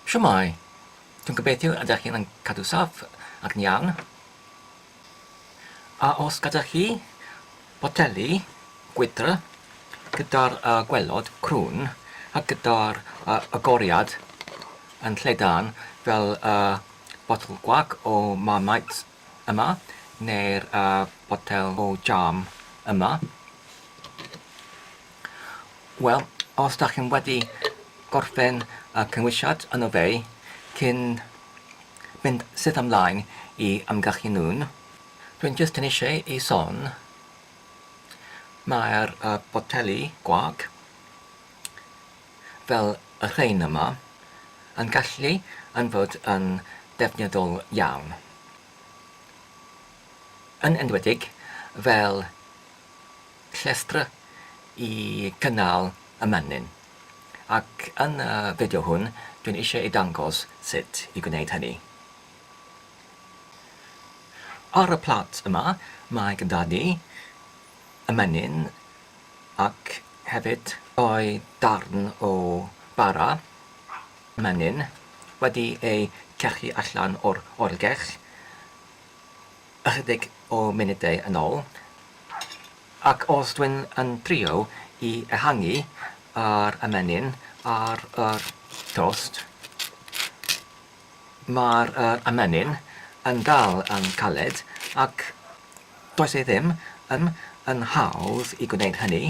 Shwmae! Dwi'n gobeithio ydych chi'n cadw saff ac yn iawn. A os gyda chi boteli gwydr gyda'r uh, gwelod crwn a gyda'r uh, agoriad yn lledan fel y uh, botol gwag o Marmite yma neu'r uh, botel o jam yma. Wel, os da chi'n wedi gorffen y cynwysiad yno fe cyn mynd syth ymlaen i ymgyrchu nhw'n, dwi'n jyst yn eisiau i sôn mae'r uh, boteli gwag fel y rhain yma yn gallu yn fod yn defnyddiol iawn. Yn enwedig fel llestr i gynnal y menyn, ac yn y fideo hwn dwi'n eisiau ei dangos sut i gwneud hynny. Ar y plat yma mae gyda ni y menyn ac hefyd doi darn o bara menyn wedi eu cachu allan o'r oergell ychydig o munudau yn ôl, ac os dwi'n yn trio i ehangu yr ymenyn ar yr tost, mae'r yr ymenyn yn dal yn caled ac does e ddim yn yn hawdd i gwneud hynny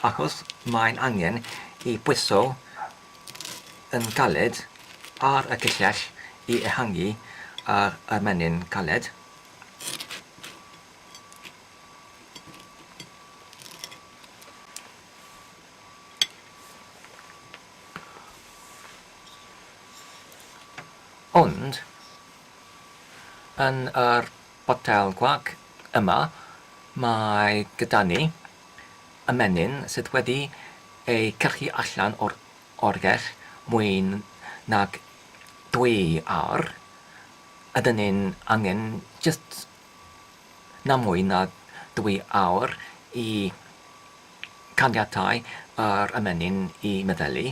achos mae'n angen i bwyso yn galed ar y cyllell i ehangu yr ymenyn caled. Ond, yn yr botel gwag yma, mae gyda ni ymenyn sydd wedi ei cyrchu allan o'r oergell mwy nag dwy awr, ydyn ni'n angen jyst na mwy na dwy awr i caniatáu yr ymenyn i meddelu,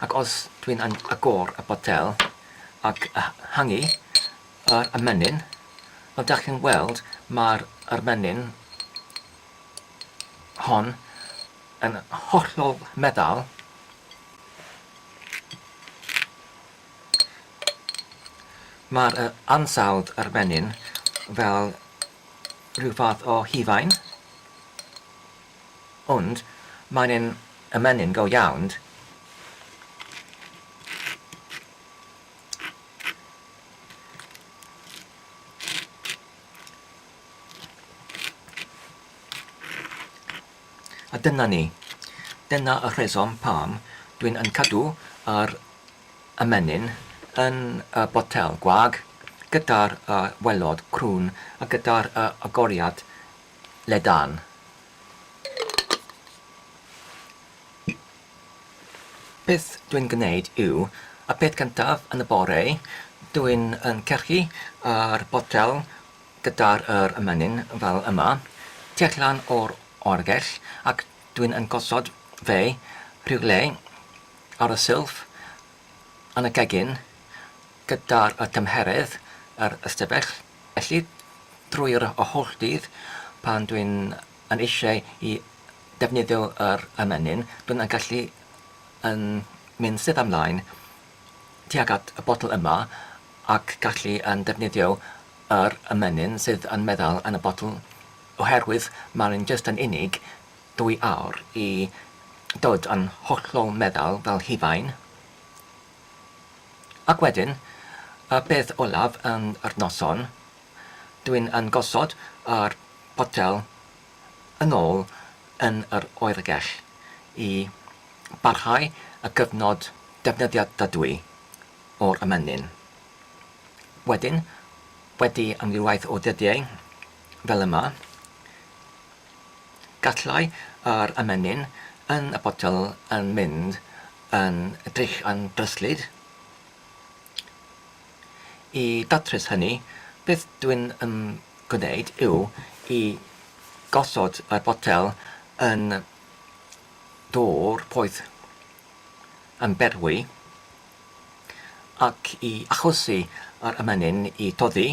ac os dwi'n agor y botel ac ehangu yr ymenyn, fel dach chi'n weld mae'r ymenyn hon yn hollol meddal. Mae'r ansawdd yr menyn fel rhyw fath o hufain, ond mae'n un ymenyn go iawn. A dyna ni. Dyna y rheswm pam dwi'n yn cadw yr ymenyn yn y botel gwag gyda'r waelod crwn a gyda'r agoriad ledan. Beth dwi'n gwneud yw, y peth cyntaf yn y bore, dwi'n yn cyrchu yr botel gyda'r yr ymenyn fel yma, tu allan o'r oergell ac dwi'n yn gosod fe rhywle ar y silff yn y gegin gyda'r y tymheredd yr ystafell, felly drwy'r y holl dydd pan dwi'n yn eisiau i defnyddio yr ymenyn dwi'n yn gallu yn mynd syth ymlaen tuag at y botol yma ac gallu yn defnyddio yr ymenyn sydd yn meddal yn y botol oherwydd mae'n jyst yn unig dwy awr i dod yn hollol meddal fel hufain. Ac wedyn, y peth olaf yn yr noson, dwi'n yn gosod yr potel yn ôl yn yr oergell i barhau y cyfnod defnyddiadwy o'r ymenyn. Wedyn, wedi amrywiaeth o ddyddiau fel yma, gallai yr ymenyn yn y potel yn mynd yn drych yn dryslyd. I datrys hynny, beth dwi'n yn gwneud yw i gosod y botel yn dŵr poeth yn berwi. Ac i achosi yr ymenyn i toddi,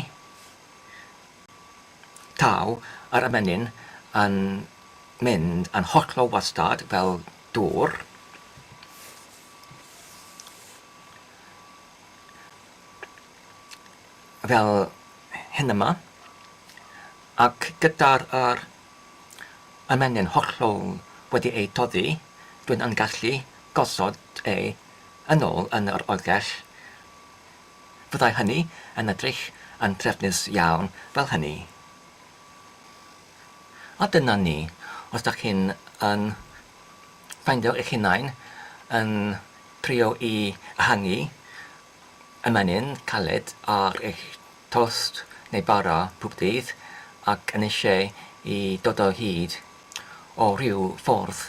taw yr ymenyn yn mynd yn hollol wastad fel dŵr. Fel hyn yma. Ac gyda'r yr ymenyn hollol wedi ei toddi, dwi'n yn gallu gosod e yn ôl yn yr oergell. Fyddai hynny yn edrych yn trefnus iawn fel hynny. A dyna ni, os dach chi'n yn ffeindio eich hunain yn trio i ehangu ymenyn caled ar eich tost neu bara pob dydd ac yn eisiau i dod o hyd o ryw ffordd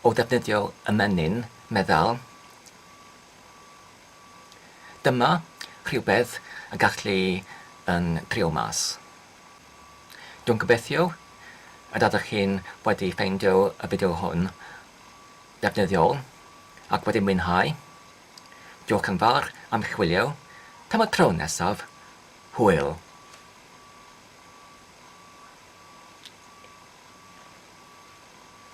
o ddefnyddio ymenyn meddal, dyma rhywbeth y gallu yn trio mas. Dwi'n gobeithio y ydych chi'n wedi ffeindio y fideo hwn defnyddiol ac wedi mwynhau. Diolch yn fawr am chwilio. Tan y tro nesaf, hwyl!